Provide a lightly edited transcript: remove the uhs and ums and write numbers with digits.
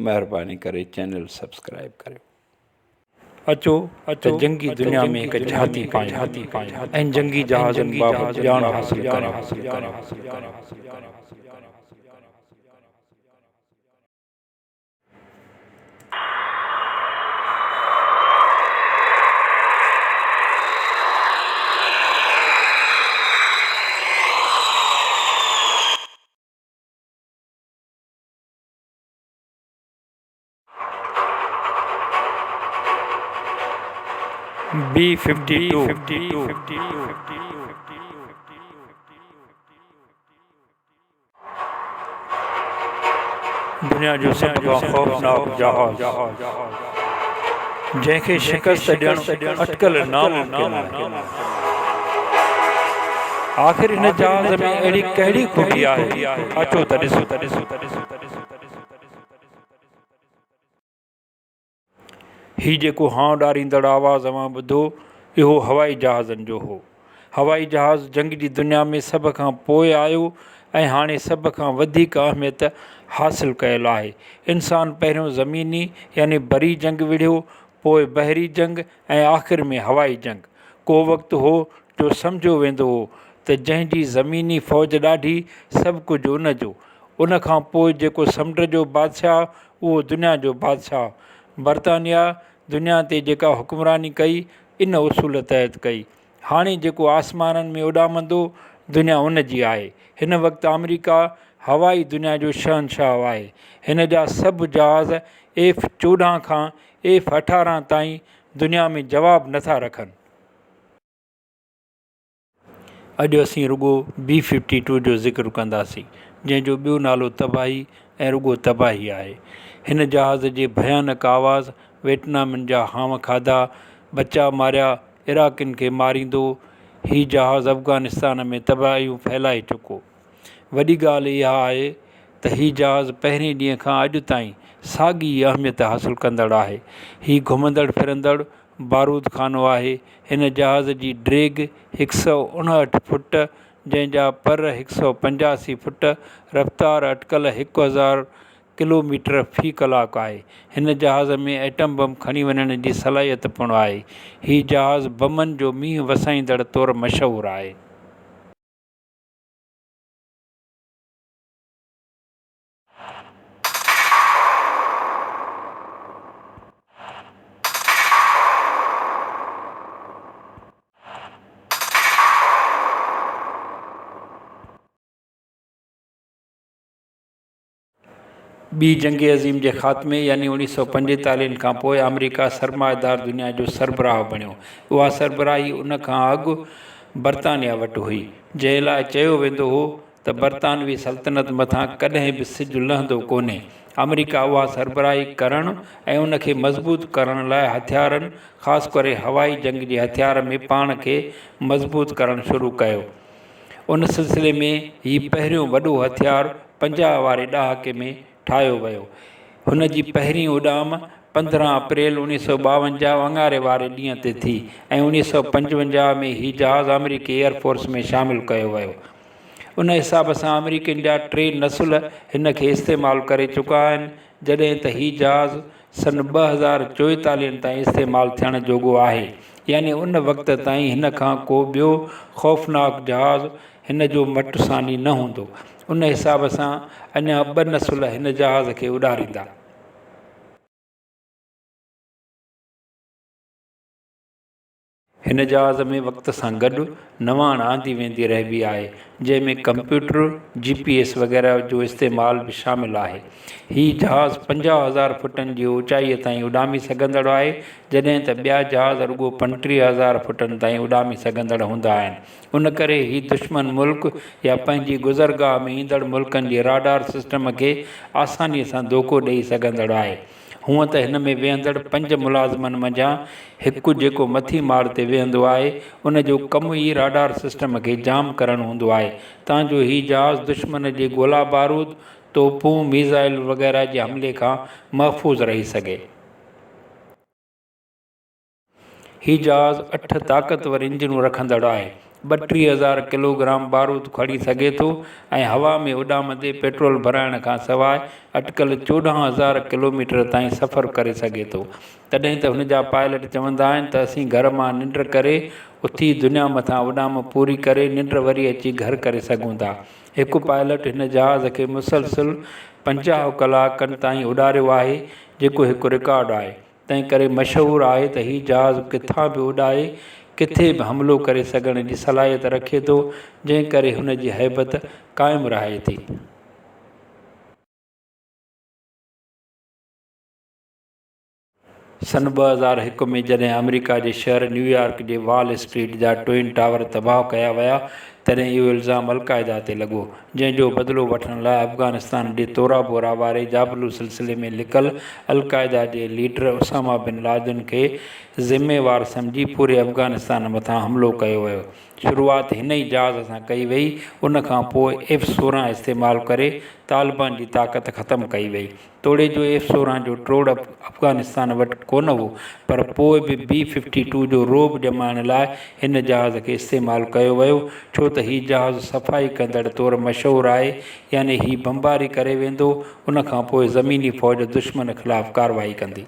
مهرباني ڪري channel subscribe ڪريو. اچو ته جنگي دنيا ۾ هڪ جهاتي پايون ۽ جنگي جهازن بابت ڄاڻ حاصل ڪريون. بي ففٽي ٽو دنيا جو سڀ کان خوفناڪ جهاز، جنهن کي شڪست ڏيڻ اٽڪل ناممڪن آهي. آخر هن جهاز ۾ اهڙي ڪهڙي خوبي آهي؟ اچو ته ڏسون. هي جيڪو هانء ڏاريندڙ آواز اوهان ٻڌو، اهو هوائي جهازن جو هو. هوائي جهاز جنگ جي دنيا ۾ سڀ کان پوء آيو ۽ هاڻي سڀ کان وڌيڪ اهميت حاصل ڪيل آهي. انسان پهريون زميني يعني بري جنگ وڙهيو، پوء بحري جنگ ۽ آخر ۾ هوائي جنگ. ڪو وقت هو جو سمجهيو ويندو هو ته جنهن جي زميني فوج ڏاڍي، سڀ ڪجهه ان جو. ان کان پوء جيڪو سمنڊ جو بادشاهه اهو دنيا جو بادشاهه. برطانيا دنيا تي جيڪا حڪمراني ڪئي، ان اصول تحت ڪئي. هاڻي جيڪو آسمانن ۾ اڏامندو، دنيا ان جي آهي. هن وقت آمريڪا هوائي دنيا جو شهنشاهه آهي. هن جا سڀ جهاز ايف 14 کان ايف 18 تائين دنيا ۾ جواب نه ٿا رکن. اڄ اسين رڳو بي ففٽي ٽو جو ذڪر ڪنداسين، جنهن جو ٻيو نالو تباهي ۽ رڳو تباهي آهي. هن جهاز جي ڀيانڪ آواز ويٽنامين جا هانء کاڌا، ٻچا ماريا، عراقين کي ماريندو هي جهاز افغانستان ۾ تباهيون ڦهلائي چڪو. وڏي ڳالهه اها آهي ته هي جهاز پهرين ڏينهن کان اڄ تائين ساڳي ئي اهميت حاصل ڪندڙ آهي. هي گهمندڙ ڦرندڙ بارود خانو آهي. هن جهاز جي ڊيگهه هڪ سئو اڻهٺ فٽ، جنهن جا پر هڪ سئو پنجاسي فٽ، رفتار اٽڪل هڪ هزار ڪلوميٽر في ڪلاڪ آهي. هن جهاز ۾ ائٽم بم کڻي وڃڻ جي صلاحيت پڻ آهي. هي جهاز بمن جو مينهن وسائيندڙ طور مشهور آهي. ٻي جنگ عظيم جي خاتمي يعني اوڻيهه سئو پنجيتاليهن کان پوء آمريڪا سرمائيدار دنيا جو سربراهه بڻيو. اها سربراهي ان کان اڳ برطانيا وٽ هئي، جنهن لاء چيو ويندو هو ته برطانوي سلطنت مٿان ڪڏهن به سج لهندو ڪونهي. آمريڪا اها سربراهي ڪرڻ ۽ ان کي مضبوط ڪرڻ لاء هٿيارن خاص ڪري هوائي جنگ جي هٿيار ۾ پاڻ کي مضبوط ڪرڻ شروع ڪيو. ان سلسلي ۾ هي پهريون وڏو هٿيار 50 واري ڏهاڪي ۾ ٺاهيو ويو. هن جي پهرين اڏام 15 اپريل 1952 اڱاري واري ڏينهن تي ٿي ۽ 1955 ۾ هي جهاز آمريڪي ايئر فورس ۾ شامل ڪيو ويو. ان حساب سان آمريڪين جا ٽي نسل هن کي استعمال ڪري چڪا آهن، جڏهن ته هي جهاز سن 2044 تائين استعمال ٿيڻ جوڳو آهي، يعني ان وقت تائين هن کان ڪو ٻيو خوفناڪ جهاز هن جو مٽ ثاني نه هوندو. ان حساب سان اڃا ٻه نسل هن جهاز کي اڏاريندا. هن جهاز ۾ وقت سان گڏ نواڻ آندي ويندي رهبي آهي، جنهن ۾ ڪمپيوٽر، جي پي ايس وغيره جو استعمال به شامل آهي. هي جهاز 50 هزار فٽن جي اوچائيء تائين اڏامي سگهندڙ آهي، جڏهن ته ٻيا جهاز رڳو 35 هزار فٽن تائين اڏامي سگهندڙ هوندا آهن. ان ڪري هي دشمن ملڪ يا پنهنجي گذرگاهه ۾ ايندڙ ملڪن جي راڊار سسٽم کي آسانيء سان ڌوڪو ڏئي سگهندڙ آهي. هونء ته هن ۾ ويهندڙ پنج ملازمن منجهان هڪ جيڪو مٿين ماڙ تي ويهندو آهي، ان جو ڪم ئي راڊار سسٽم کي جام ڪرڻ هوندو آهي، تان جو هي جهاز دشمن جي گولا بارود، توپون، ميزائل وغيره جي حملي کان محفوظ رهي سگهي. هي جهاز اٺ طاقتور انجنون رکندڙ آهي. 32 هزار ڪلوگرام بارود کڻي سگهي ٿو ۽ هوا ۾ اڏامندي پيٽرول ڀرائڻ کان سواء اٽڪل 14 هزار ڪلوميٽر تائين سفر ڪري سگهي ٿو. تڏهن ته هن جا پائلٽ چوندا آهن ته اسين گهر مان ننڊ ڪري اٿي دنيا مٿان اڏام پوري ڪري ننڊ وري اچي گهر ڪري سگهون ٿا. هڪ پائلٽ هن جهاز کي مسلسل 50 ڪلاڪن تائين اڏاريو آهي جيڪو هڪ رڪارڊ آهي. تنهن ڪري مشهور آهي ته هي جهاز ڪٿان به اڏائي ڪٿي به حملو ڪري سگهڻ جي صلاحيت رکي ٿو جنهن ڪري هن جي هيبت قائم رهي ٿي. سن 2001 ۾ جڏهن آمريڪا جي شهر نيويارڪ جي وال اسٽريٽ جا ٽوئن ٽاور تباهه ڪيا ويا تڏهن اهو الزام القاعده تي لڳو جنهن جو بدلو وٺڻ لاء افغانستان جي تورا بورا واري جابلو سلسلي ۾ لڪل القاعده جي ليڊر اسامه بن لادن کي ذميوار سمجهي پوري افغانستان مٿان حملو ڪيو ويو. شروعات هن ئي جهاز سان ڪئي وئي ان کان پوء ايف 16 استعمال ڪري طالبان جي طاقت ختم ڪئي وئي. توڙي جو ايف 16 جو ٽوڙ افغانستان وٽ ڪونه هو پر پوء به بي ففٽي ٽو جو رعب ڄمائڻ لاء هن جهاز کي استعمال ڪيو ويو ڇو ته هي جهاز صفائي ڪندڙ طور مشهور آهي يعني هي بمباري ڪري ويندو ان کان پوء زميني فوج دشمن خلاف ڪارروائي ڪندي.